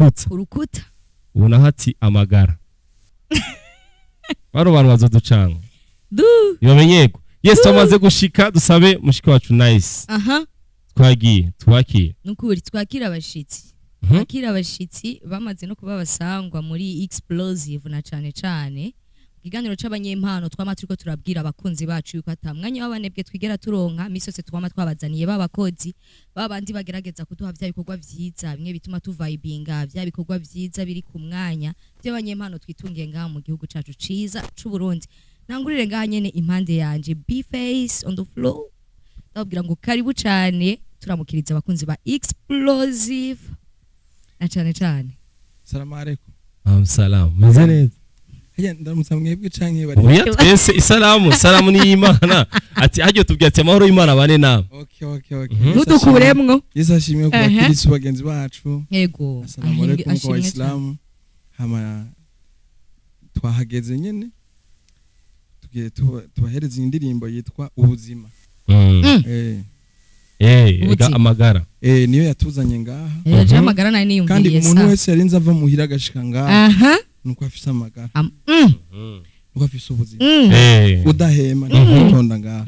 Rukuta. Ku rukuta. Ubu naho ati amagara, bano bantu bazoducanga. Du. Ntibamenyerwa. Yes, tumaze gushika, dusabe mushiki wacu Nice. Twagiye, twakire. Nukuri twakira abashitsi. Twakira abashitsi bamaze no kuba basangwa muri Explosive, na cane cane ikiganiro c'abanyempano. Twama turiko turabwira abakunzi bacu yuko ata mwanya w'abanebwe twigera turonka. Misi yose twama twabazaniye b'abakozi babandi bagerageza kuduha vya bikorwa vyiza, bimwe bituma tuvibinga, vya bikorwa vyiza biri ku mwanya vy'abanyempano twitungiye ngaha mu gihugu cacu ciza c'Uburundi. Nangurire ngaha nyene impande yanje, B-Face on the floor. Ndababwira ngo karibu cane, turamukiriza abakunzi ba Explosive na cane cane. Salamu alaikum. Salamu, meze neza. Haya, ndamutsa mwebwe canke bari? Oya, twese isalamu, salamu ni y'Imana. Ati hajyo tubwira ati amahoro y'Imana bane nawe. Okay. Ntudukuremwo. Yesu ashimwe ku bakirisu bagenzi bacu. Yego. Assalamu alaikum ku Ashimwe cane. bayisilamu. Hama twahageze nyene, tugiye tubahereza iyi ndirimbo yitwa Ubuzima. Ega. Ubuzima. Amagara. Niyo yatuzanye ngaha. Je amagara nari Kandi niyumviriye umuntu sa. wese yarinze ava muhira agashika ngaha, nuko afise amagara, nuko afise ubuzima. Udahema ntutonda ngaha.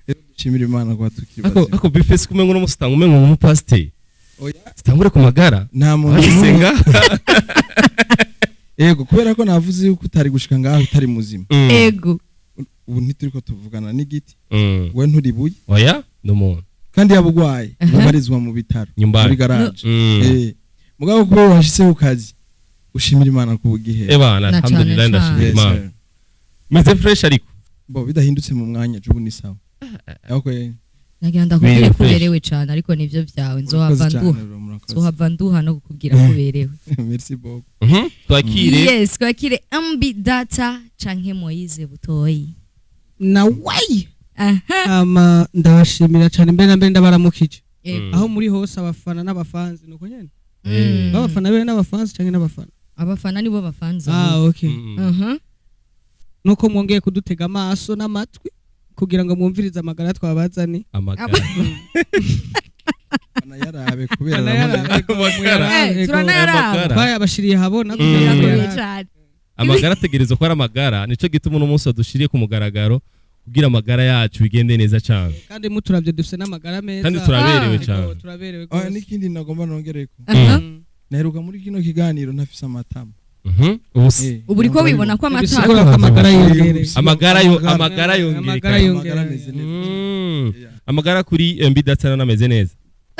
Rero dushimira Imana kuba tukiri Ako bazima. ako B-Face, kumengo no musitanga, umengo umupasiteri. Oya. Sitangure ku magara. Nta muntu. Agisenga. Yego, kubera ko navuze yuko utari gushika ngaha utari muzima. Ego. Ubu ntituriko tuvugana n'igiti. We nturibuye. Oya, ni umuntu. Kandi yaba ugwaye, ubarizwa mu bitaro, Nyumbani. muri garage. Mugabo kuba washitse ku kazi, ushimira Imana ku bugihera. Ebana. Na Alhamdulillah, cane. ndashimira Yes, Imana. sir. Meze fresh ariko. Bo bidahindutse mu mwanya, jubu ni sawa. Okay. Nagira ndakubwire Biri ko fresh. uberewe cane, ariko nivyo vyawe nzohava Murakoze cyane, nduha. bro, murakoze. Nzohava nduha no kukubwira ko uberewe. Merci beaucoup. Twakire. Yes, twakire MB Data canke Moise Butoyi. Na wayi. Ama ndabashimira cyane. Mbere na mbere ndabaramukije. Aho muri hose, abafana n'abafanzi, nuko nyene. Babafana bere n'abafanzi canke n'abafana? Abafana nibo bafanzi. Ah, okay. Nuko mwongeye kudutega amaso n'amatwi kugira ngo mwumvirize amagara twabazani. Amagara. Banayarabe kubera Banayarabe. Amagara. Turanayaraba. Amagara. Twayabashiriye habona kugira ngo Birakomeye muyarabe. cane. Amagara ategerezwa ko ari amagara, nico gituma uno munsi wadushiriye ku mugaragaro kugira amagara yacu bigende neza cyane. Kandi muturavye dufise n'amagara meza. Kandi turaberewe Ego, cyane. turaberewe Oh, rwose. n'ikindi nagomba nongereko. Naheruka muri kino kiganiro ntafise amatama. Ubu Ubu uriko wibona ko amatara Bisigura ko amagara yongereye. Amagara yo, amagara Amagara yongerekana. yongereye. Amagara ameze neza. Yeah. Amagara kuri MB Data nameze neza.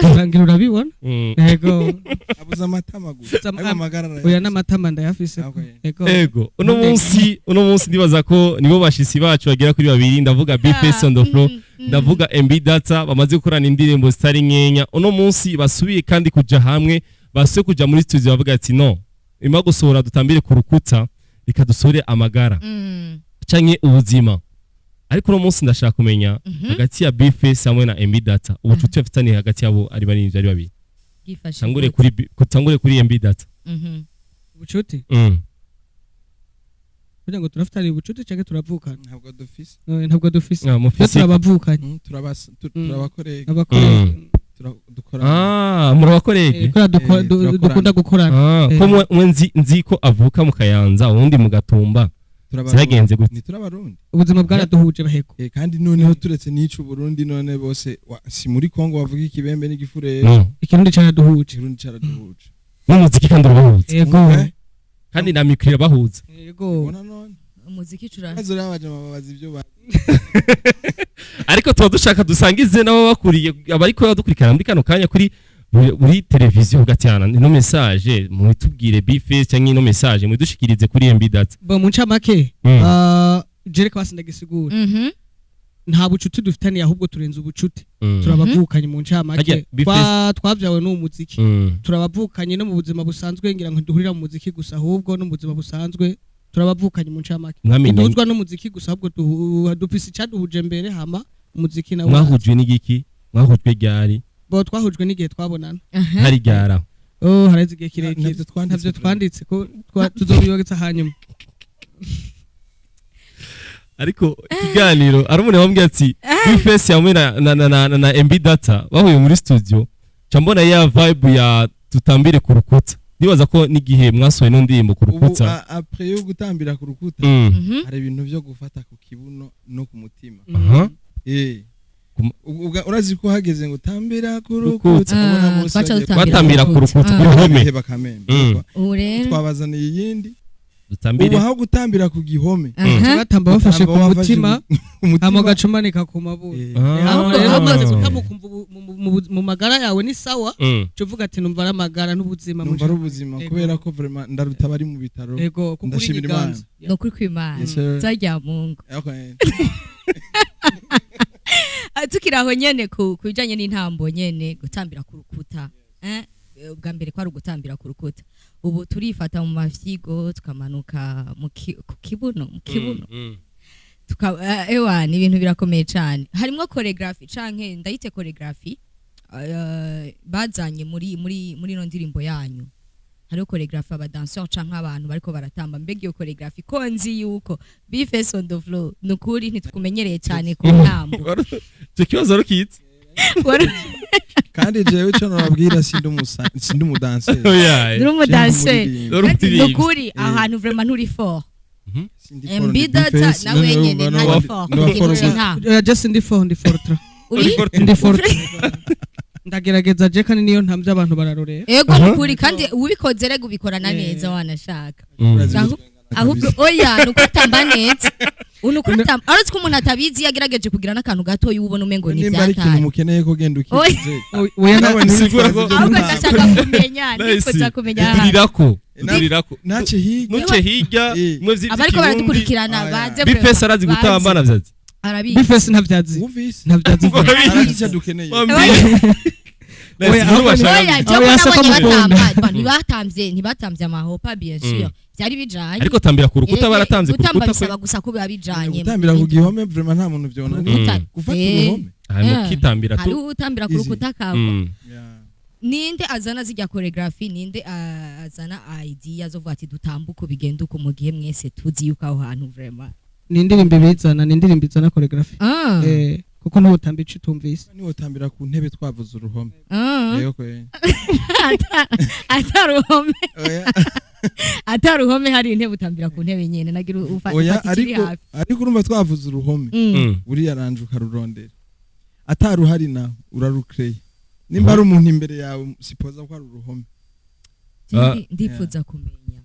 Urangira urabibona. Yego. Abuze amatama gusa. Ariko amagara arayafise. Oya, n'amatama ndayafise. Okay. Yego. Ego, uno munsi ndibaza ko nibo bashitsi bacu bagera kuri babiri. Ndavuga B-Face on the floor, ndavuga MB Data, bamaze gukorana indirimbo zitari nkenya. Uno munsi basubiye kandi kuja hamwe, basubiye kuja muri studio, bavuga ati no ima gusohora dutambire ku rukuta, reka dusore amagara canke ubuzima. Ariko uno munsi ndashaka kumenya hagati ya B-Face hamwe na MB Data, ubucuti bafitaniye hagati yabo ari barindwi, ari babiri. Bwifashe Tangure gute? kuri tangure kuri MB Data. Ubucuti? Kugira ngo turafitaniye ubucuti canke turavukana? Ntabwo dufise. Ntabwo dufise. Ah, Twe mufise turabavukanye. Turabakorega. Abakorege. Dukora. Ah, murabakorege. Kubera Turakorana. dukunda gukorana. Ah, ko mwe nzi ko avuka mu Kayanza, uwundi mu Gatumba. Turabarundi. Vyagenze gute? Ni turabarundi. Ubuzima bwaraduhuje baheko. Kandi noneho turetse n'ico Burundi, none bose si muri Kongo bavuga ikibembe n'igifurere? No. Ikirundi caraduhuje. Ikirundi caraduhuje. N'umuziki kandi urabahuza. Yego. Kandi na mikro irabahuza. Yego. Ubona none Umuziki cura. maze uriya bajama babaza ibyo bazi. Ariko tuba dushaka dusangize n'abo bakuriye, abariko badukurikirana muri kano kanya kuri muri televiziyo, ugatyana ino message, mutubwire B-Face cyangwa ino message mudushikirize kuri MB Data. Bo mu ncamake, jereka basi ndagisigura. Nta bucuti dufitaniye, ahubwo turenze ubucuti. Turabavukanye mu ncamake. Harya, Twavyawe n'uwo muziki. Turabavukanye no mu buzima busanzwe. Ngira ngo ntiduhurira mu muziki gusa, ahubwo no mu buzima busanzwe turabavukanye mu ncamake. Ntiduhuzwa n'umuziki gusa, ahubwo dufise icaduhuje mbere, hama umuziki nawo. Mwahujwe n'igiki? Mwahujwe ryari? Bo twahujwe n'igihe twabonana. Hari ryara? Oh, haraheze igihe kirekire. Ntavyo twanditse. Ntavyo twanditse ko tuzobiyogeza hanyuma. Ariko ikiganiro ari umuntu wambwiye ati B-Face hamwe na MB Data bahuye muri studio, ca mbona ya vibe ya tutambire ku rukuta. Ndibaza ko n'igihe mwasohoye ino ndirimbo ku Ubu rukuta. Après yo gutambira ku rukuta, hari ibintu byo gufata ku kibuno no ku mutima. Urazi ko hageze ngo tambira ku Rukuta. rukuta, ubona Ah, bose twaca bagiye dutambira Batambira ku rukuta, ku ruhome. baraheba kamembe. Ubu rero Twabazaniye iyindi. Dutambire. Ubu aho gutambira ku gihome, Batamba bafashe ku utamba wafashe mutima, ku mutima. Hama ugacumanika ku mabuye. Ah. Rero umaze gutamba ukumva mu magara yawe ni sawa, uca uvuga ati numva ari amagara n'ubuzima. Numva ari ubuzima. Ego. Kubera ko vraiment ndaruta abari mu bitaro. Ego, kuko uri Ndashimira Imana. iganza. Ni ukuri kw'Imana. Yes, sir. Nzajya mu ngo. Okay. Ah, tukiri aho nyene ku bijanye n'intambo nyene, gutambira ku rukuta, ubwa mbere kwari ugutambira ku rukuta, ubu turifata mu mafyigo, tukamanuka ku kibuno, mu kibuno. Ewa, ni ibintu birakomeye cyane. Harimwo choreography canke ndayite choreography, bazanye muri ino ndirimbo yanyu. Hariho choreography, abadanseur canke abantu bariko baratamba. Mbega iyo choreography, ko nzi yuko B-Face on the floor, nukuri ntitukumenyereye cyane ku ntambo. Icyo kibazo warukitse. Kandi jewe ico nababwira, sindi umudanseri. Oya. Uri umudanseri. Uri umuririmbyi. Nukuri ahantu vraiment nturi fort. Sindi MB fort, ndi Data B-Face, nawe none nyene urumva ntari fort noba ku kintu fort. c'intambo. Oya, je sindi fort, ndi fortra. Uri Ndi fortra, ndagerageza je, kandi niyo ntambye abantu bararorera. Ego, nukuri, kandi ubikoze rego ubikorana neza wanashaka. Urazi gutwengana Ahubwo kabisa. oya, nuko atamba neza, nuko atamba, uretse ko umuntu atabizi, iyo agerageje kugira n'akantu gato ubona umengo ni Nimba ari ikintu ivyatari. mukeneye ko genda ukize. Oya, Nawe Sigura ko- ntibitwaze ibyo Ahubwo gutamba. ndashaka kumenya, nifuza kumenya ahantu. Durirako, durirako. Nace hirya. Nuce hirya. Mwe Abariko vy'ikirundi. baradukurikirana Oya. baze. B-Face arazi Baze. gutamba navyazi. Arabizi. B-Face ntavyazi. Wumvise? Ntavyazi. Arazi icyo dukeneye. Nice, Oya, inkuru ahubwo bashaka. Oya, je Oya, ko yasa ko nabonye mukunda. batamba, ntibatamvye amahopa, bien sûr byari bijanye. Ariko tambira ku rukuta, Erege, baratamvye ku gutamba rukuta. bisaba gusa ko biba bijanye. Gutambira ku gihome vraiment nta muntu vyonaniye. Rukuta. Gufata uruhome. Hanyuma ukitambira tu. Hariho utambira ku Easy. rukuta akagwa. Yeah. Ninde azana zijya choreography? Ninde azana idea zo kuvuga ati dutambuke, bigende uko, mu gihe mwese tuzi yuko aho hantu vraiment Ni indirimbo ibizana, ni indirimbo izana choreography. Kuko ntutamba ico utumvise. Niwotambira ku ntebe twavuze uruhome. Yego kwe. Ataruhome. Oya. Ataruhome, hari intebe, utambira ku ntebe nyene, nagira Oya, ufata ikiri ariko hafi. ariko urumva twavuze uruhome, buriya ranje ukarurondera. Ataruhari nawe urarukreye. Nimba ari umuntu imbere yawe, sipoza ko ari uruhome. Ndifuza kumenya,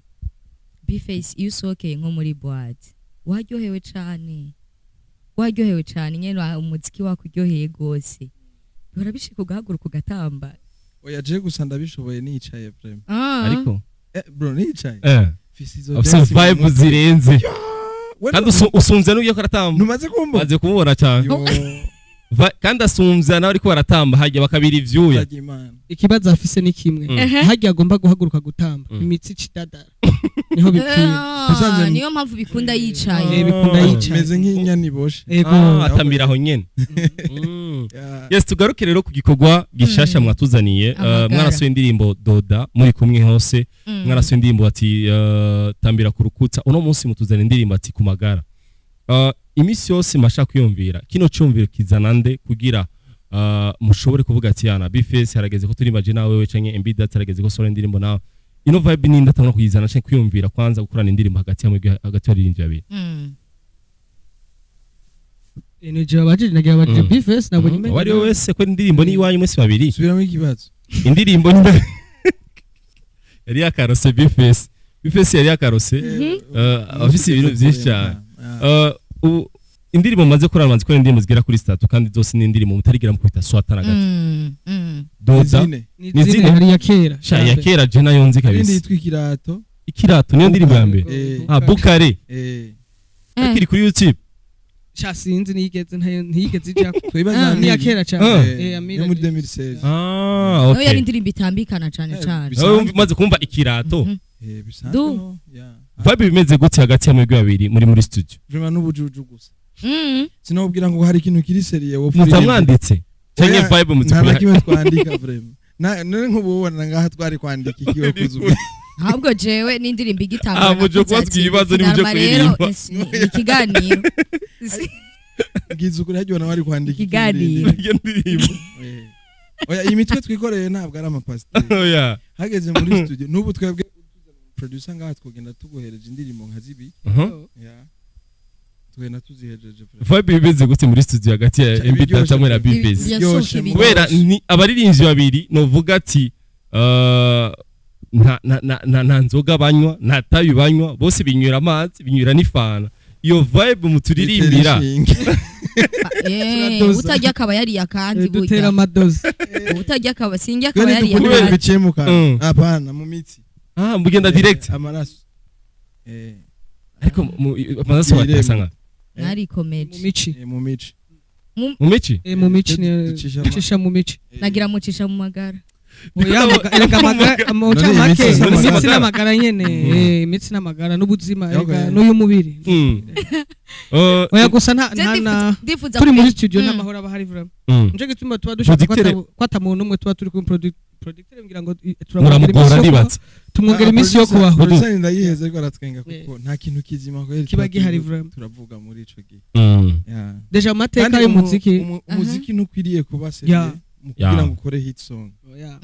B-Face, iyo usohokeye nko muri boîte waryohewe cane, waryohewe cane nyene, umuziki wakuryoheye gose, bihora bishika ugahaguruka ugatamba? Oya, je gusa ndabishoboye nicaye vraiment. Ariko Bro, nicaye mfise izo afise dance mu vibe mutwe. zirenze. We Kandi usunze n'ugiye ko aratamba. Ntumaze kumva? Maze kumubona cyane. Yo, Kandi asumvya nawe ariko baratamba hajya bakabira ivyuya. nzajya Imana. Ikibazo afise ni kimwe: harya agomba guhaguruka gutamba, imitsi icidadara, niho bipfira. Niyo mpamvu bikunda yicaye. Bikunda yicaye. Meze nk'inyana iboshe. Ego. Ah, atambira aho nyene. Yeah. Yes, tugaruke rero ku gikorwa gishasha mwatuzaniye. Amagara. Mwarasohoye indirimbo Doda muri kumwe hose, mwarasohoye indirimbo ati tambira ku rukuta. Uno munsi mutuzana indirimbo ati ku magara. Imisi yose mbasha kwiyumvira kino cyumviro kizana nde kugira mushobore kuvuga ati yana B-Face harageze ko turi je nawe wewe, canke MB Data harageze ko sora indirimbo nawe. Ino vibe ninde atangura kuyizana canke kwiyumvira kwanza gukorana indirimbo hagati ya mwebwe, hagati y'abaririmbyi babiri? Ni je babajije, nagira babajije B-Face, nabonye Uwo ari we wese, ko indirimbo ni iwanyu mwese babiri. Subiramo ikibazo. Indirimbo ni yari yakarose B-Face, B-Face yari yakarose. Afise ibintu byinshi cyane. Ubu indirimbo mumaze kurara, mumaze gukora indirimbo zigera kuri zitatu, kandi zose ni indirimbo mutarigera mukubita swata na gato. Doda. Zine. Ni Ni zine. zine? Hari iya kera. Sha, ya kera je nayo nzi Irindi kabisa. yitwa Ikirato. Ikirato niyo ndirimbo ya mbere. Ah, Bukare. Akiri kuri YouTube. Sha, sinzi, niyigeze ntiyigeze ijako. Twibaza. Ni iya kera cyane. Amira Yo muri James. 2016. Ah, Nayo yari okay. indirimbo itambikana cane cane. Nawe umaze kumva Ikirato. Bisanzwe. Du. No, yeah. Vibe bimeze gute hagati ya mwebwe babiri muri studio? Vraiment n'ubujuju gusa. Sinobwira ngo hari ikintu kiri sérieux wopfa Muza uririmba. mwanditse canke Oya, vibe nta na muzikora? kimwe twandika vraiment. None nk'ubu ubona ngaha twari kwandika iki wakuze ubwe? Ahubwo jewe n'indirimbo igitangura Ah, muje navuze kubazwa ati, ibibazo nimuje "Finalma rero, kuririmba." ni ikiganiro. Bwiza ukuri, hagiye ubona wari kwandika iki Ikiganiro. Iyo ndirimbo. Oya, iyi mitwe twikoreye ntabwo ari amapasiteri. Oya. Hageze muri studio, n'ubu twebwe producer ngaha twogenda tuguhereje indirimbo nka zibi. Yeah, tugenda tuzihejeje vraiment. Vibe bimeze gute muri studio hagati ya Cyane MB Data biryoshe hamwe na pe. B-Face? Biryoshe. Kubera ni abaririmbyi babiri novuga ati nta nzoga banywa, nta tabi banywa, bose binywera amazi, binywera n'ifana. Iyo vibe muturirimbira. Bitera ishinge. Turadoza. Utarya akaba yariye akandi. Dutera Burya amadozi. Utarya akaba sinjya akaba Twe yariye ntidukunda ibintu akandi. biciye mu kanwa. Hapana, mu mitsi. Ah, mugenda direct. Amaraso. Ariko amaraso Irembo. batasa nka Mwarikomeje. Mu mici. Mu mici. Mu mici. Mu mici. Ducisha ducisha mu mici. Nagira mucisha mu magara. Oya, erega amagara mu None ncamake imitsi si imitsi amagara? n'amagara nyene. Imitsi n'amagara n'ubuzima, erega n'uyu mubiri. Oya, gusa nta Je nta na ndifuza turi muri studio n'amahoro aba ahari vraiment. Nico gituma tuba dushaka ko ko ata muntu umwe tuba turi kumwe, producteur, ngira ngo turamwongera Muramugora iminsi yo kubaho. ndibatse. Tumwongera iminsi yo kubaho. Producer ndayiheza ariko aratwenga kuko nta kintu kizima kweli Kiba tuba gihari turiko vraiment. turavuga muri ico gihe. Yeah. Déjà mu mateka Kandi y'umuziki. Umuziki ntukwiriye kuba sérieux mu kugira ngo ukore hit song. Oya.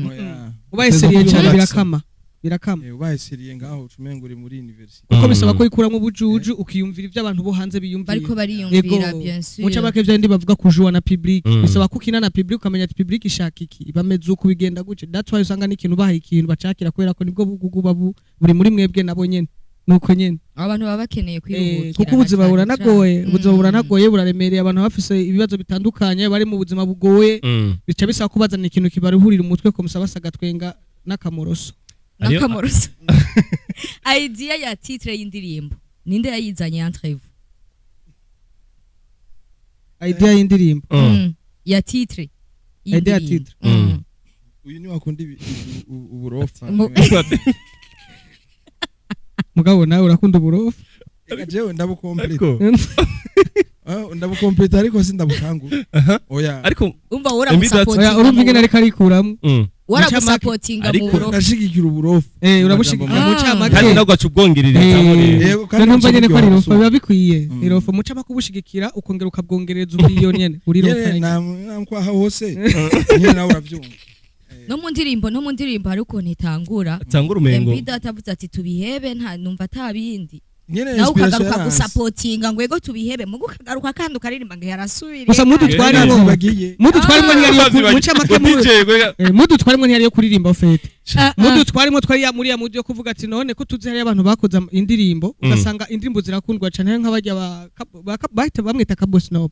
Oya. Ubaye sérieux Uteza cyane kuba birakama, birakama. Ubaye sérieux ngaho ucumenga uri muri university. Kuko bisaba ko ikuramwo ubujuju, ukiyumvira ibyo abantu bo hanze biyumvira. Bariko bariyumvira. Ego. Bien sûr. Mu ncamake vya bindi bavuga kujua na public. Bisaba ko ukina na public, ukamenya ati public ishaka iki, bameze uku, bigenda gutya. That's why usanga n'ikintu bahaye ikintu bacakira, kubera ko nibwo bugugu buri muri mwebwe nabo nyene nuko nyene. Abantu baba bakeneye kwiruhukira Kuko na ubuzima cane buranagoye. cane. Ubuzima buranagoye, buraremereye, abantu bafise ibibazo bitandukanye, bari mu buzima bugoye. Bica bisaba kubazana ikintu kibaruhurira umutwe, ko musaba agatwenga n'akamoroso. N'akamoroso. Idea ya titre y'indirimbo ninde yayizanye entre vous? Idea y'indirimbo? Ya titre Idea ya y'indirimbo. titre. Uyu ni wakunda uburofa. Mugabo nawe urakunda uburofa. Eka jewe ndabukompleta. Ariko Ndabukompleta ariko sindabukangura. Oya. Ariko Umva, MB waramusapotinga. Oya, urumva ingene ariko arikuramwo. Waramusapotinga mu Ariko- burofa. Ndashigikira uburofa. Uramushigikira mu ncamake. Kandi nawe ugaca ubwongererezamo rero. Yego, kandi Numva nyene ko ari uca rofa, biba bikwiye. Mm. Ni rofa muca bakubushigikira, ukongera ukabwongereza uriyo nyene uri rofa Nyene nyene. namkwaha hose nyene nawe uravyumva. No mu ndirimbo hari ukuntu itangura. Tangura umengo. MB Data avuze ati tubihebe, nta numva atabindi. Nyene Nawe inspiration ukagaruka yaranse. gusapotinga ngo ego tubihebe, mugu ukagaruka kandi ukaririmba ngo yarasubiriye. Gusa mudu twarimwo Bagiye. mudu twarimwo ntiyari yo mu ncamake mu DJ gwega. Mudu twarimwo ntiyari yo kuririmba fete. Ah, ah. Mudu twarimo twari ya muri ya mudu yo kuvuga ati none ko tuzi hari abantu bakoze indirimbo, ugasanga indirimbo zirakundwa cyane nk'abajya bahita bamwita Kabos Nob.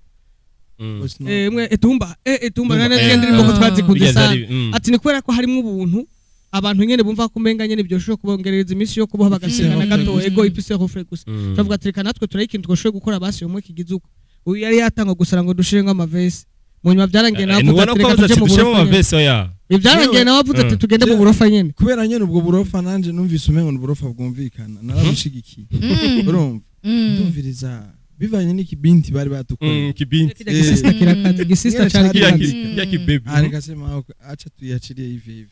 Mwe etumba, etumba Etumba, nane ziriya ndirimbo ko twazikunze Bijya sana. vyari- Ati ni kubera ko harimo ubuntu, abantu nyene bumva ko umenga nyene byoshobora kubongerereza iminsi yo kubaho, bagasenga na gato. Ego, ifise refrain gusa. Turavuga ati reka natwe turaye ikintu twashoboye gukora, basi umwe kigize uko uyu yari yatanga gusara ngo dushiremo amavesi. Mu nyuma byarangiye nawe avuze Ntubona ati ko reka avuze tuje ati mu dushiremo burofa nyene. amavesi, oya. Ibyarangiye nawe avuze ati tugende mu burofa nyene. Kubera nyene ubwo burofa nanje numvise umengo ni uburofa bwumvikana, narabushigikiye. Urumva, ndumviriza bivanye n'ikibinti bari badukoreye. Kibinti. Kirya gisista kirakaze, igisista Nyene cari cari kirakaze. Ya kibebi. Ah, nikasema acha tuyachilie hivi hivi,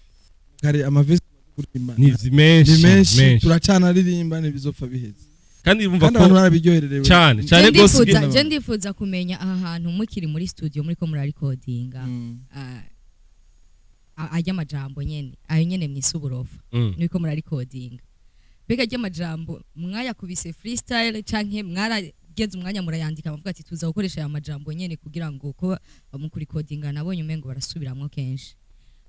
kare amavesi kuririmba Ni menshi. Ni menshi. Menshi. Turacana ntibizopfa biheze. Kandi urumva Kandi abantu ko barabiryohererewe. Cyane cyane Je rwose. je ndifuza kumenya aha hantu mukiri muri studio muriko murarikodinga, ajya amajambo nyene ayo nyene mwise uburofa, muriko murarikodinga, mbega ajya amajambo mwayakubise freestyle canke mwarageze umwanya murayandika, muvuga ati tuza gukoresha aya majambo nyene, kugira ngo ko mu kurikodinga nabonye umengo barasubiramwo kenshi,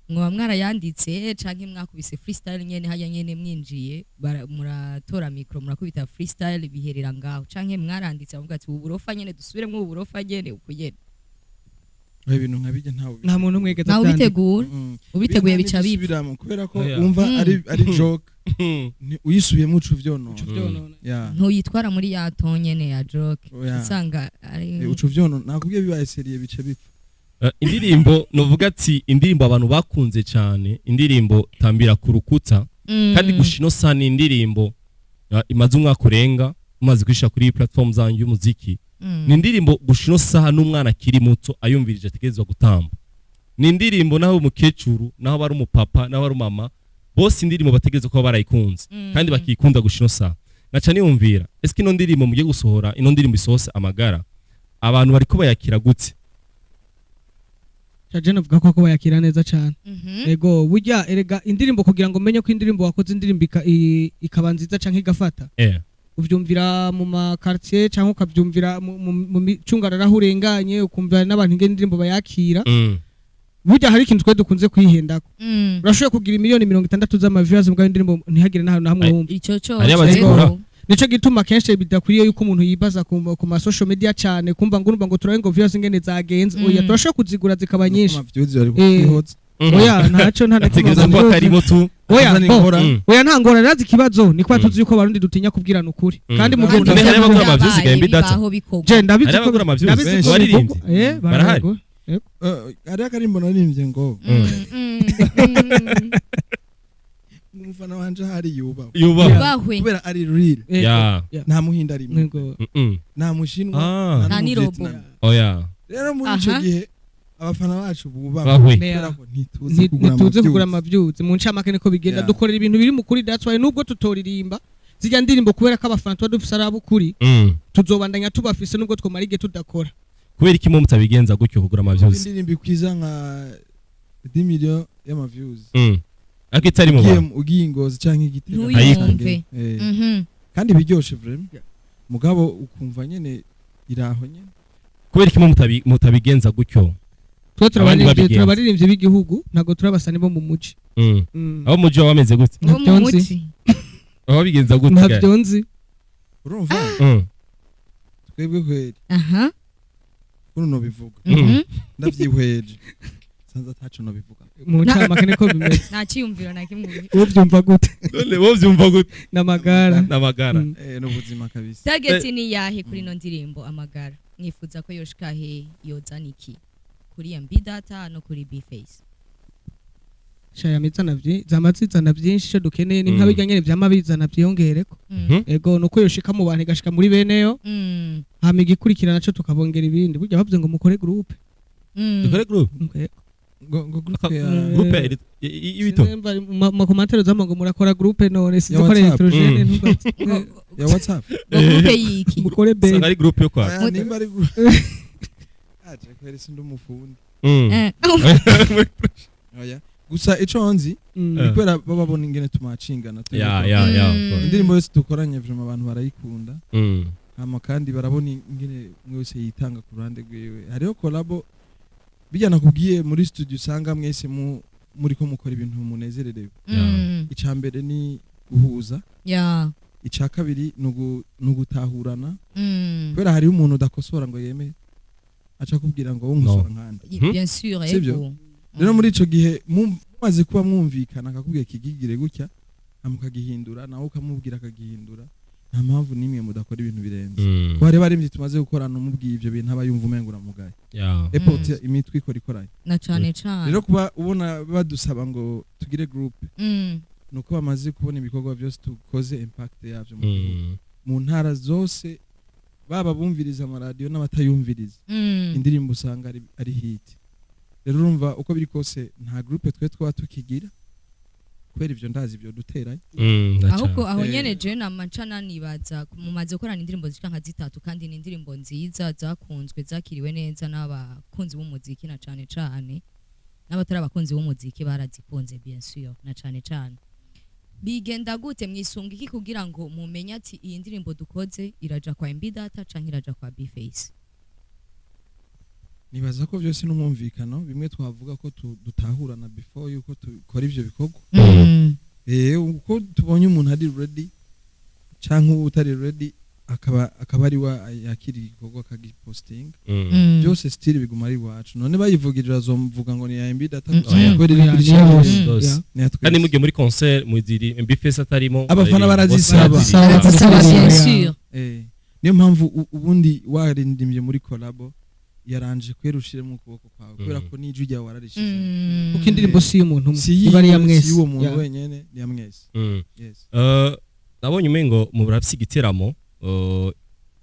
mwoba mwarayanditse canke mwakubise freestyle nyene hajya nyene mwinjiye, muratora micro murakubita freestyle biherera ngaho, canke mwaranditse muvuga ati ubu burofa nyene dusubiremwo, ubu burofa nyene uku nyene? Oya, ibintu nka bijya ntawe Nta muntu umwe yigeze Ntawe avyandika. ubitegura. Ubiteguye bica bipfa. Bisubiramo kubera ko Oya. wumva ari joke, uyisubiyemo uca uvyonona. Uca uvyonona. Yeah. Ntuyitwara muri ya ton nyene ya joke. Oya. Usanga ari Uca uvyonona, nakubwiye, bibaye sérieux bice bipfa. Indirimbo novuga ati indirimbo abantu bakunze cyane, indirimbo Tambira ku rukuta. Kandi gushika ino saha ni indirimbo imaze umwaka urenga umaze kwishyira kuri platform zanyu y'umuziki. Ni indirimbo gushika ino saha n'umwana akiri muto ayumvirije ategerezwa gutamba. Ni indirimbo naho umukecuru, naho bari umupapa, naho bari umama, bose indirimbo bategerezwa kuba barayikunze kandi bakikunda gushika ino saha. Nkaca niyumvira, ese ino ndirimbo mugiye gusohora, ino ndirimbo isohose amagara, abantu bariko bayakira gute? Je novuga ko bayakira neza cyane. Ego, burya erega indirimbo, kugira ngo umenye ko indirimbo wakoze, indirimbo ikaba nziza canke igafata, uvyumvira mu ma quartier canke ukavyumvira mu micungararo aho urenganye, ukumva n'abantu ingene indirimbo bayakira. Burya hari ikintu twe dukunze kwihendako. Urashoboye kugira 60 miliyoni z'ama views, mugabo indirimbo ntihagire n'ahantu na hamwe Ai. wumva. Ico cyo. Hariyo abazikora. Nico gituma kenshi bidakwiriye yuko umuntu yibaza ku ma social media cyane, kumva ngo urumva ngo turabe ngo views ingene zagenze. Oya, turashoboye kuzigura zikaba nyinshi. Ama views bari kukwihoza. Oya, ntaco, nta na kimwe. Ategereza ko karimo tu. Oya, Azana bo. ingorane. Oya, nta ngorane. Razi ikibazo ni kuba tuzi yuko abarundi dutinya kubwirana ukuri. Kandi mu gihe None hariyo tuzi- abagura ama views ga MB Data? Bibaho bikorwa. Je ndabizi Hariyo ko abagura ama views ndabizi benshi. ko Abaririmbyi. Barahari. Barahari. Hariho akarimbo naririmbye ngo umufana wanje ahari yubahwe. Yubahwe. Yubahwe. Kubera ari real. Nta muhinda arimo, nta mushinwa, Nta n'irobo. n'umuvietnam. Oya. Rero muri ico gihe abafana bacu bubahwe, Bahwe. kubera ko ntituzi kugura Ntituzi kugura ama views. ama views. Mu ncamake niko bigenda. Dukorera ibintu biri mu kuri. That's why nubwo tutoririmba zijya ndirimbo, kubera ko abafana tuba dufise ari ab'ukuri, tuzobandanya tubafise nubwo twomara igihe tudakora. Kubera iki mwe mutabigenza gutyo, kugura ama views? Indirimbo ikwiza nka 10 million y'ama views, Ariko itari mu ugiye bantu. ugiye i Ngozi canke i Gitega, Ntuyumve. Kandi biryoshe vraiment, mugabo ukumva nyene iraho nyene. Kubera iki mwe mutabigenza gutyo? Twe Abandi turabaririmbyi, babigenza. turabaririmbyi b'igihugu, ntabwo turabasani bo mu muji. Abo muji baba bameze gute? Bo mu Ntabyo nzi. muci. Baba babigenza gute? Ntabyo nzi. Urumva, twebwe kweri, kuno nobivuga, ndavyihweje sanze ataco nobivuga. Mu ncamake niko bimeze. Nta cyiyumviro na kimwe. Ubyumva gute? None bo vyumva gute? N'amagara. N'amagara. N'ubuzima kabisa. Target ni yahe kuri ino ndirimbo Amagara? Mwifuza ko yoshika he, yozana iki kuri MB Data no kuri B Face? Shaya mizana zama zizana byinshi. Icyo dukeneye ni nka bijya nyene vyama bizana byiyongereko. Ego, nuko yoshika mu bantu, igashika muri beneyo, hama igikurikira naco tukabongera ibindi. Burya bavuze ngo mukore groupe. Dukore group. Ngo groupe ya Groupe y'ibito. Sinzi mu ma commentaires zama ngo murakora groupe, none sinzi Ya ko ari WhatsApp. électrogène, ntumbaze. Ya WhatsApp. Ngo groupe yiki? Mukore Usanga band. ari groupe yo kwa. Aya, nimba ari groupe aje kweri sindi umufundi. Oya, gusa ico nzi ni kubera baba babona ingene tumacingana. Ya, of course. Indirimbo yose dukoranye vraiment abantu barayikunda, hama kandi barabona ingene umwe wese yitanga ku ruhande rwiwe. Hariho collabo bijya nakubwiye muri studio, usanga mwese muriko mukora ibintu munezererewe. Ica mbere ni guhuza, ica kabiri ni ugutahurana, kubera hariho umuntu udakosora ngo yemere, aca akubwira ngo wowe nkosora nkande. Bien sûr. Sibyo? Ego. Rero muri ico gihe mumaze kuba mwumvikana, akakubwira kigigire gutya, hama ukagihindura, nawe ukamubwira akagihindura, nta mpamvu n'imwe mudakora ibintu birenze. Kuko hariho abaririmbyi tumaze gukorana, umubwiye ivyo bintu aba yumva umengo uramugaye. Eport imitwe ikora ikoranye. Na cane cane. Rero kuba ubona badusaba ngo tugire groupe, nuko bamaze kubona ibikorwa byose dukoze, impact yavyo mu gihugu, mu ntara zose, baba bumviriza amaradiyo n'abatayumviriza, indirimbo usanga ari hit. Rero urumva uko biri kose nta groupe twe twaba tukigira, kubera ivyo ndazi ibyo duteranye. Ahubwo aho nyene je nama nca nanibaza, mumaze gukorana indirimbo zishika nka zitatu, kandi ni indirimbo nziza zakunzwe, zakiriwe neza n'abakunzi b'umuziki, na cane cane n'abatari abakunzi b'umuziki barazikunze, bien sûr. Na cane cane bigenda gute, mwisunga iki kugira ngo mumenye ati iyi ndirimbo dukoze iraja kwa MB Data canke iraja kwa B Face? Nibaza ko byose n'umwumvikano, bimwe twavuga ko dutahurana before yuko dukora ivyo bikorwa. Uko tubonye umuntu ari ready canke uwo utari ready, akaba ari wa yakira igikorwa akagipostinga. Byose still biguma ari iwacu. None bayivugirira bazomvuga ngo ni ya MB Data gusa, kubera iri Oya, kuri ni iya channel bose. Zose. Yeah. ni iya twese. Kandi mugiye muri concert muziri MB Face atarimo, Abafana baririmba, bose barazisaba. baraziririmba. Barazisaba, bien Yeah. sûr. Niyo mpamvu ubundi waririmbye muri collabo yaranje kwera ushiremo ukuboko kwawe, kubera ko n'ijwi ryawe wararishize. Kuko indirimbo si iy'umuntu umwe, Si iba ari iya yiwe, mwese. si y'uwo muntu wenyene, ni iya mwese. Yes. Nabonye umengo murafise igiteramo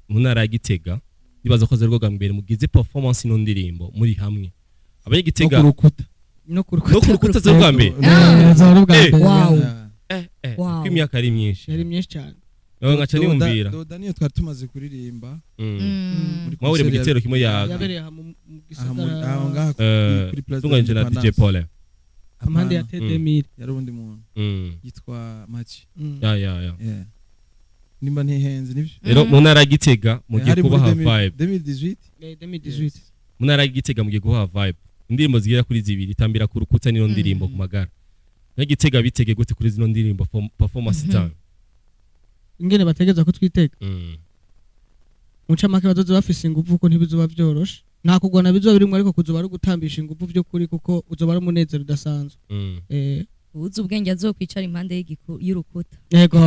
mu ntara ya Gitega. Ndibaza ko ari rwo bwa mbere mugize performance ino ndirimbo muri hamwe abanyagitega. No ku rukuta. No ku No rukuta. ku rukuta zo bwa mbere. Azaba ari ubwa mbere. Wow. Yeah. Wow. Kuko imyaka ari myinshi. Yari myinshi cyane. Nkaca niyumvira. Doda niyo twari tumaze kuririmba. Muri Mwahuriye mu concert gitero kimwe ya Yabereye aha mu Aha gisagara. Aho ngaha kuri Place de Tunganyije na DJ l'Indépendance. Paulin. Amande ya Apana, T2000. yari uwundi muntu yitwa Mathieu. Ya. Yeah. Nimba ntihenze, nibyo. Rero mu ntara ya Gitega mugiye Hari muri kubaha 2000 vibe. 2018. 2018. Mu ntara ya Gitega mugiye kubaha vibe, indirimbo zigera kuri zibiri, tambira ku rukuta niyo ndirimbo ku magara. Nyagitega bitege gute kuri zino ndirimbo, performance time? Ingene bategeza ko twitega? Mu ncamake, bazoze bafise inguvu kuko ntibizoba vyoroshe. Nta kugwana bizoba birimwo, ariko kuzoba ari ugutambisha inguvu vy'ukuri, kuko uzoba ari umunezero udasanzwe. Uzi ubwenge azokwicara impande y'urukuta. Yego.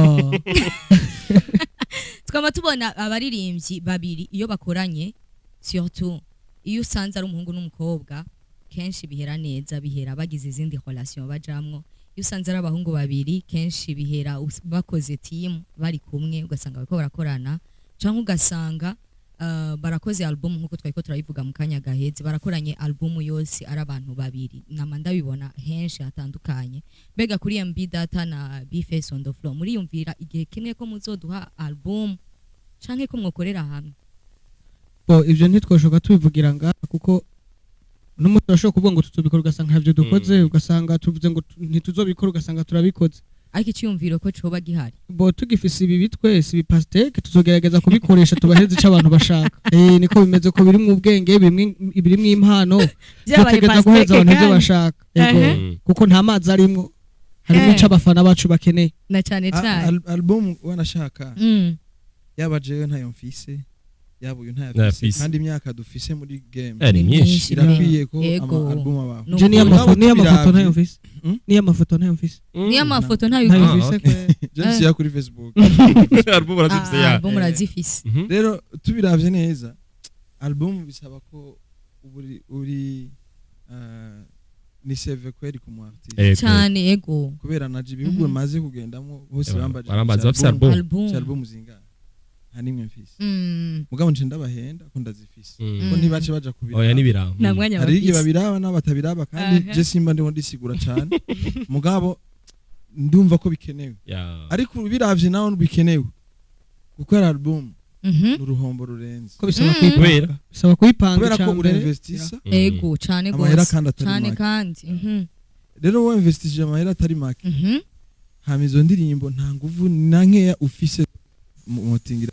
Twaba tubona abaririmbyi babiri iyo bakoranye, surtout iyo usanze ari umuhungu n'umukobwa, kenshi bihera neza, bihera bagize izindi relation bajamwo. Iyo usanze ari abahungu babiri, kenshi bihera bakoze team bari kumwe, ugasanga bariko barakorana, canke ugasanga barakoze album nkuko twariko turabivuga mu kanya gaheze, barakoranye album yose ari abantu babiri. Nama ndabibona henshi hatandukanye. Mbega kuri MB Data na Bface on the floor, muriyumvira igihe kimwe ko muzoduha album canke ko mwokorera hamwe? Bo ivyo ntitwoshoka tubivugira ngaha, kuko n'umunsi turashobora kuvuga ngo tuzobikora ugasanga ntavyo dukoze, ugasanga tuvuze ngo ntituzobikora ugasanga turabikoze. Ariko iciyumviro ko coba gihari? Bo tugifise ibi twese ibi pastèque, tuzogerageza kubikoresha tubahereze ico abantu bashaka. Niko bimeze, ko birimwo ubwenge, birimwo impano. Byabaye Dutegereza guhereza pastèque abantu ivyo kandi. bashaka. Yego. Kuko nta mazi arimwo, harimo ico abafana bacu bakeneye. Na cane cane. Album wanashaka, yaba jewe ntayo mfise, yaba uyu ntayo Ntayo afise, afise. kandi imyaka dufise muri game Ni myinshi. irakwiye ko Yego. ama album abaho. Ni Je niyo ukuri. niyo amafoto Tubiravye. ntayo mfise. Niyo amafoto ntayo mfise. Niyo amafoto ntayo Ntayo Ah, mfise. okay. James ya kuri Facebook. Album urazifise ya. Album urazifise. Rero tubiravye neza, album bisaba ko uba uri ni seve kweri ku mu artiste. Ego. Cane, ego. Kubera naje ibihugu maze kugendamo hose bambaje Barambaza bafise album. Album. Album zingahe? Nta nimwe mfise. Mugabo nce ndabahenda ko ndazifise, ko ntibace baja kubiraba. Oya, nibiraba. Nta mwanya Hari igihe bafise. babiraba n'abatabiraba, kandi je simba ndimo ndisigura cane, mugabo ndumva ko bikenewe. Ariko biravye nawe, bikenewe gukora album ni uruhombo rurenze. Ko bisaba Kubera? kuyipanga, bisaba kuyipanga. Kubera ko Ica mbere. urainvestisa Ego, cane amahera gose. kandi atari Cane make. kandi. Rero wowe investishije amahera atari make, hama izo ndirimbo nta nguvu na nkeya ufise motingira.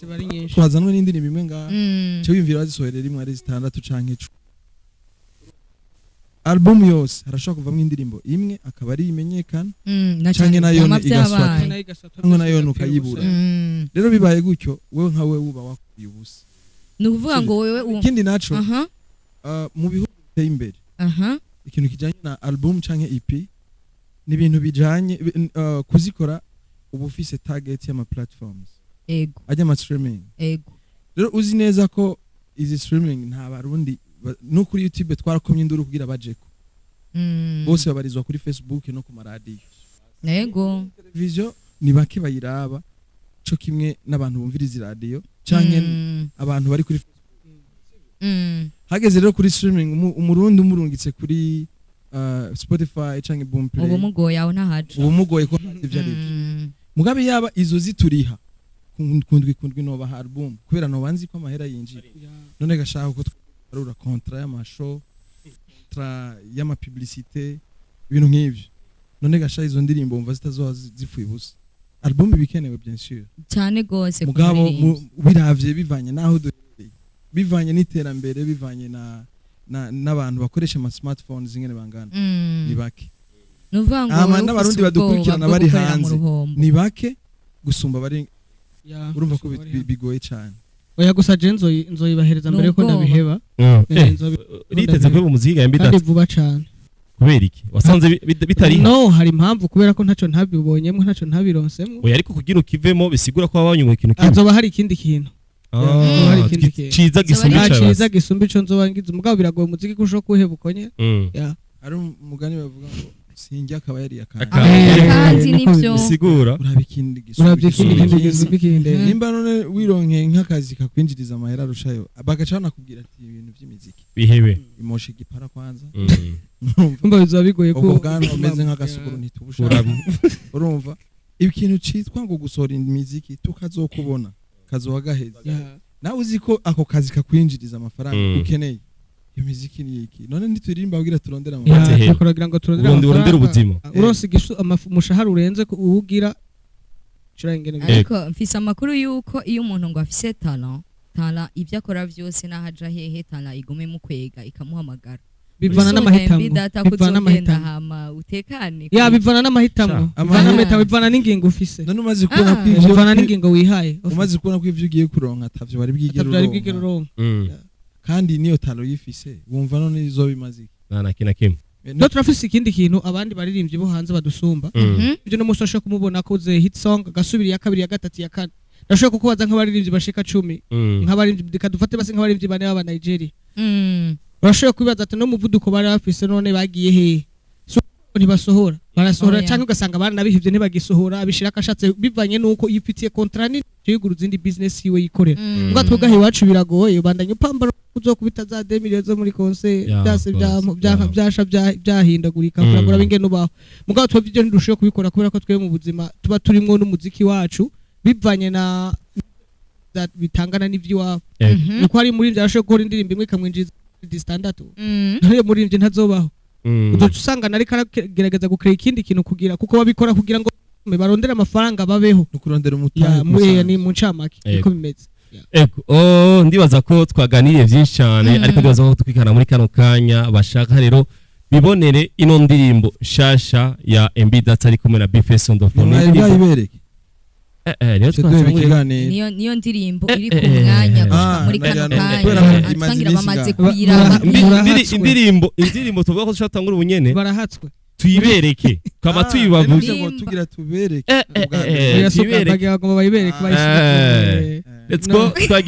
Ziba ari nyinshi. Twazanwe n'indirimbo imwe ngaha, cyo wiyumvira bazisohorera rimwe ari zitandatu canke 10. Album yose harashobora kuvamwo indirimbo imwe akaba ari imenyekana, Na canke cane nayo vyama igaswata. vyabaye. Nayo igasatwa, Cyangwa nayo byose ukayibura. bigapfira ubusa. Rero bibaye gutyo, wewe nka wewe uba wakuye ubusa. Ni ukuvuga ngo wewe Ikindi naco, mu bihugu biteye imbere, ikintu kijanye na album canke EP ni ibintu bijanye kuzikora uba ufise target y'ama platforms ajya ama streaming. Rero uzi neza ko izi streaming nta Barundi no kuri YouTube twarakomye induru kugira bajeko. Bose babarizwa kuri Facebook no ku maradiyo. Televiziyo ni bake bayiraba, co kimwe n'abantu bumviriza iradiyo canke abantu bari kuri. Hageze rero kuri streaming, Umurundi umurungitse kuri Spotify canke Boomplay, Ubu mugoye aho ntahaca. Ubu mugoye ko ntazi ivyo arivyo. Mugabe yaba izo zituriha kundwi kundwi, nobaha album kubera noba nzi ko amahera yinjira. None gashaka ko twarura contrat y'amashow, contrat y'amapublicité, ibintu nk'ivyo. None gasha izo ndirimbo wumva zitazoba zipfuye ubusa? Album ibikenewe, bien sûr. Cane gose ku Mugabo muririmbyi. biravye bivanye n'aho duherereye, bivanye n'iterambere, bivanye na n'abantu bakoresha ama smartphones ingene bangana, ni bake. Ni ukuvuga ngo Hama wewe n'Abarundi ufise ubwoba badukurikirana bwo bari gukorera mu hanze. ruhombo. Ni bake gusumba bari. Ya, Urumva ko bari hanze. bigoye cyane. Oya, gusa je nzoyibahereza mbere yuko N'ubwoba. ndabiheba. Riteze kuba umuziki ga MB Kandi Data? vuba cane. Kubera iki wasanze bitariha? No, hari impamvu, kubera ko ntaco ntabibonyemo, ntaco ntabironsemo. Oya, ariko kugira ukivemo bisigura ko wabonye ikintu kimwe. Hazoba hari ikindi kintu. Ah, hari ikindi kintu. ciza gisumba Nta icawe. ciza gisumba ico nzoba ngize, mugabo biragoye umuziki ko ushobora kuwuheba uko nyene. Ya. Hari umugani bavuga ngo sinjya akaba yariye akandi. Akandi. Kandi niko nivyo. bimeze. Bisigura Uraba ikindi gisumba Uravye ikindi ikindi. kintu gisumba ikindi. Nimba none wironkeye nk'akazi kakwinjiriza amahera arushayo, bagaca banakubwira ati ibintu by'imiziki bihebe. imosha igipara kwanza. Urumva? Umva, bizoba bigoye ko Ubwo bwanwa bumeze nk'agasukuru ntitubushaka. Urumva ikintu citwa ngo gusohora imiziki tukazokubona kazoba gaheze. Ya. Nawe uzi ko ako kazi kakwinjiriza amafaranga ukeneye. Iyo miziki ni iki? None ntituririmba kugira turondere amafaranga? He. Turagira ngo turondere Urondere amafaranga. ubuzima. Uronse umushahara urenze uwugira cura ingene bimeze. Ariko mfise amakuru yuko iyo umuntu ngo afise talent, ibyo akora byose n'aho aja hehe, talent igume mukwega ikamuhamagara. Bivana Usumba n'amahitamo. MB Data Bivana kuzogenda n'amahitamo. hama utekane. Ya, bivana n'amahitamo. Bivana n'amahitamo, bivana n'ingingo ufise. None umaze kubona ko ivyo Bivana n'ingingo wihaye. umaze kubona ko ivyo ugiye kuronka atavyo wari bwigere Atavyo wari bwigere uronka, uronka. Kandi niyo talent uyifise, wumva none izoba imaze iki? Nta na kimwe na kimwe. No turafise ikindi kintu abandi baririmbyi bo hanze badusumba. Ibyo no musi ashobora kumubona akoze hit song, agasubira iya kabiri, iya gatatu, iya kane. Ndashobora kukubaza nk'abaririmbyi bashika 10, nk'abaririmbyi, reka dufate basi nk'abaririmbyi bane b'aba Nigeria, urashobora kwibaza ati no muvuduko bari bafise none bagiye hehe? So ntibasohora, barasohora, Oya. canke ugasanga baranabihivye, ntibagisohora, abishira akashatse, bivanye nuko iyo ufitiye contrat nini yigura izindi business yiwe yikorera. Mbwa twebwe aho iwacu biragoye, ubandanya upambana uzokubita za 2 millions zo muri concert, byase Of course, byasha byahindagurika, kugira ngo urabe ingene ubaho. Mugabo twebwe ibyo ntidushoboye kubikora kubera ko twebwe mu buzima tuba turimwo n'umuziki wacu bivanye na bitangana n'ivy'iwabo. Nuko hari muri arashobora gukora indirimbo imwe ikamwinjiriza zitandatu, none muririmbyi ntazobaho. Uzoca usanga nariko aragerageza gukora ikindi kintu kugira, kuko babikora kugira ngo barondere amafaranga babeho. No kurondera umutahe. Ya, ni mu ncamake niko bimeze. Ego, oh, ndibaza ko twaganiriye byinshi cyane, ariko ndibaza ko twikana muri kano kanya bashaka rero bibonere ino ndirimbo shasha ya MB Data ari kumwe na Bface on the phone. Mwari bwayibereke? Niyo Cyo duheba twatanguye. ikiganiro. Niyo ndirimbo iri ku eh, mwanya gushika muri kano Nagira kubera kanya ko imaze atwangira iminsi bamaze ngaha. kuyiraba. Barahatswe. Indirimbo tuvuga ko dushobora ubunyene Barahatswe. tuyibereke twaba tuyibavuze. Nari ngo tugira tubereke ubwa mbere. Tuyibereke. Bagomba bayibereke, bayishyire. Let's go, twagiye.